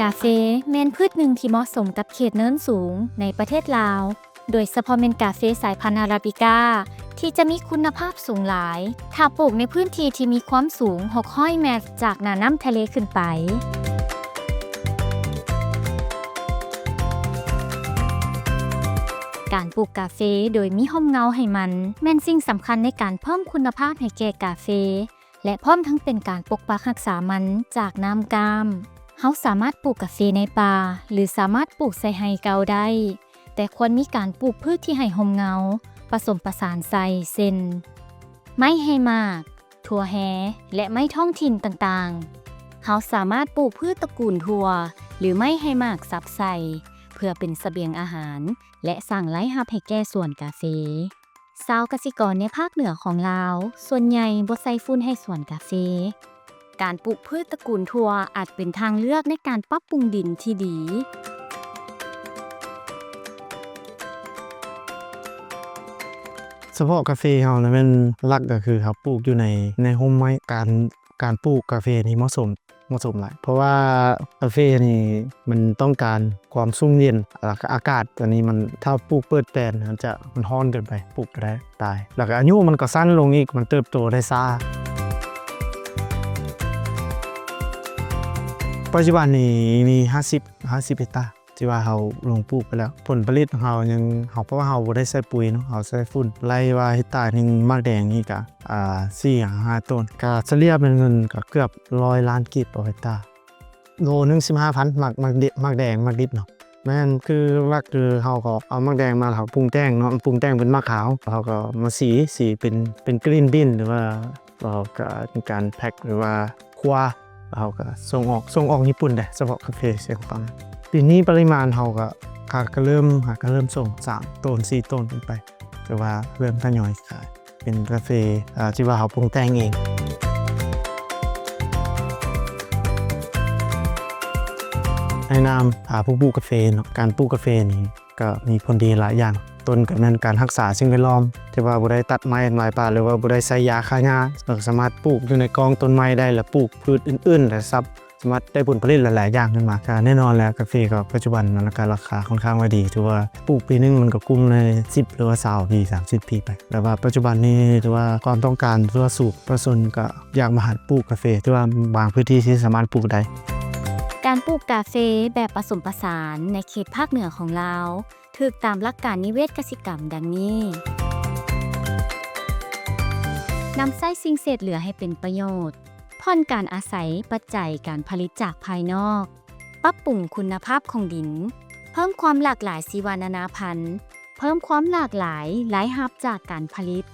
ກາເຟແມ່ນພືດໜຶ່ງທີ່ເໝາະສົມກັບເຂດເນີນສູງໃນປະເທດລາວ, ໂດຍສະເພາະແມ່ນກາເຟສາຍພັນອາຣາບິກາ ທີ່ຈະມີຄຸນນະພາບສູງຫຼາຍ ຖ້າປູກໃນພື້ນທີ່ທີ່ມີຄວາມສູງຫົກຮ້ອຍແມັດຈາກໜ້ານ້ຳທະເລຂຶ້ນໄປ. ການປູກກາເຟໂດຍມີຮົ່ມເງົາໃຫ້ມັນ ແມ່ນສິ່ງສຳຄັນໃນການເພີ່ມຄຸນນະພາບໃຫ້ແກ່ກາເຟ ແລະ ພ້ອມທັງເປັນການປົກປັກຮັກສາມັນຈາກນ້ຳກ້າມ. ເຮົາສາມາດປູກກາເຟໃນປ່າ ຫຼື ສາມາດປູກໃສ່ໄຮ່ເກົ່າໄດ້, ແຕ່ຄວນມີການປູກພືດທີ່ໃຫ້ຮົ່ມເງົາປະສົມປະສານໃສ່ ເຊັ່ນ ໄມ້ໃຫ້ໝາກ, ຖົ່ວແຮ ແລະ ໄມ້ທ້ອງຖິ່ນຕ່າງໆ. ເຮົາສາມາດປູກພືດຕະກູນຖົ່ວ ຫຼື ໄມ້ໃຫ້ໝາກສັບໃສ່ ເພື່ອເປັນສະບຽງອາຫານ ແລະ ສ້າງລາຍຮັບໃຫ້ແກ່ສວນກາເຟ. ຊາວກະສິກອນໃນພາກເໜືອຂອງລາວ ສ່ວນໃຫຍ່ບໍ່ໃສ່ຝຸ່ນໃຫ້ສວນກາເຟ. ການປູກພືດຕະກູນຖົ່ວອາດເປັນທາງເລືອກໃນການປັບປຸງດິນທີ່ດີ. ສະເພາະກາເຟເຮົານະ ແມ່ນຫຼັກກໍຄືເຮົາປູກຢູ່ໃນ ໃນຮົ່ມໄມ້. ການ ການປູກກາເຟນີ້ເໝາະສົມ ເໝາະສົມຫຼາຍ ເພາະວ່າກາເຟນີ້ມັນຕ້ອງການຄວາມຊຸ່ມເຢັນ ແລ້ວກໍອາກາດ ຕອນນີ້ມັນ ຖ້າປູກເປີດແປນ ມັນຈະ ມັນຮ້ອນເກີນໄປ ປູກບໍ່ໄດ້ ຕາຍ ແລ້ວກໍອາຍຸມັນກໍສັ້ນລົງອີກ ມັນເຕີບໂຕໄດ້ຊ້າ. ປັດຈຸບັນນີ້ມີຫ້າສິບ ຫ້າສິບເຮັກຕາ ທີ່ວ່າເຮົາລົງປູກໄປແລ້ວ. ຜົນຜະລິດຂອງເຮົາຍັງ ເຮົາ ເພາະວ່າເຮົາບໍ່ໄດ້ໃສ່ປຸ໋ຍເນາະ ເຮົາໃສ່ຝຸ່ນ. ໄລ່ວ່າເຮັກຕາໜຶ່ງໝາກແດງນີ້ກະ ອ່າ ສີ່ຫາຫ້າໂຕນ ກະສະເລ່ຍເປັນເງິນກະເກືອບຮ້ອຍລ້ານກີບຕໍ່ເຮັກຕາ. ໂລໜຶ່ງສິບຫ້າພັນ ໝາກ ໝາກດິ ໝາກແດງ ໝາກດິບເນາະ. ແມ່ນ ຄືຫຼັກຄືເຮົາກໍເອົາໝາກແດງມາ ເຮົາປຸງແຕ່ງເນາະ ປຸງແຕ່ງເປັນໝາກຂາວ ເຮົາກໍມາສີ ສີເປັນ ເປັນກຣີນບີນ ຫຼືວ່າ ເຮົາກໍເປັນການແພັກ ຫຼືວ່າຄົ່ວ ເຮົາກໍສົ່ງອອກ ສົ່ງອອກຍີ່ປຸ່ນເດ້ ສະເພາະກາເຟຊຽງຕອງ. ປີນີ້ປະລິມານເຮົາກໍ ຫາກໍເລີ່ມ ຫາກໍເລີ່ມສົ່ງສາມໂຕນ ສີ່ໂຕນຂຶ້ນໄປ ແຕ່ວ່າເລີ່ມທະຍອຍຂາຍ ເປັນກາເຟ ເອີ ທີ່ວ່າເຮົາປຸງແຕ່ງເອງ. ໃນນາມ ອາ ຜູ້ປູກກາເຟເນາະ ການປູກກາເຟນີ້ກໍມີຜົນດີຫຼາຍຢ່າງ. ຕົ້ນກໍແມ່ນການຮັກສາສິ່ງແວດລ້ອມ ທີ່ວ່າບໍ່ໄດ້ຕັດໄມ້ທຳລາຍປ່າ ຫຼືວ່າບໍ່ໄດ້ໃຊ້ຢາຂ້າຫຍ້າ ເຮົາກໍສາມາດປູກຢູ່ໃນກ້ອງຕົ້ນໄມ້ໄດ້ ແລະ ປູກພືດອື່ນໆ ແລະ ສັບ ສາມາດໄດ້ຜົນຜະລິດຫຼາຍໆຢ່າງຂຶ້ນມາ. ກໍແນ່ນອນແຫຼະ ກາເຟກໍປັດຈຸບັນມັນກໍລາຄາຄ່ອນຂ້າງວ່າດີ ຖືວ່າປູກປີໜຶ່ງມັນກໍກຸ້ມໃນສິບ ຫຼືວ່າຊາວປີ ສາມສິບປີໄປ. ແຕ່ວ່າປັດຈຸບັນນີ້ຖືວ່າຄວາມຕ້ອງການຖືວ່າສູງ ປະຊາຊົນກໍຢາກມາຫັນປູກກາເຟ ຖືວ່າບາງພື້ນທີ່ທີ່ສາມາດປູກໄດ້. ການປູກກາເຟແບບປະສົມປະສານໃນເຂດພາກເໜືອຂອງລາວ ຖືກຕາມຫຼັກການນິເວດກະສິກຳດັ່ງນີ້: ນຳໃຊ້ສິ່ງເສດເຫຼືອໃຫ້ເປັນປະໂຫຍດ, ຜ່ອນການອາໄສປັດໄຈການຜະລິດຈາກພາຍນອກ, ປັບປຸງຄຸນນະພາບຂອງດິນ, ເພີ່ມຄວາມຫຼາກຫຼາຍຊີວະນານາພັນ, ເພີ່ມຄວາມຫຼາກຫຼາຍລາຍຮັບຈາກການຜະລິດ,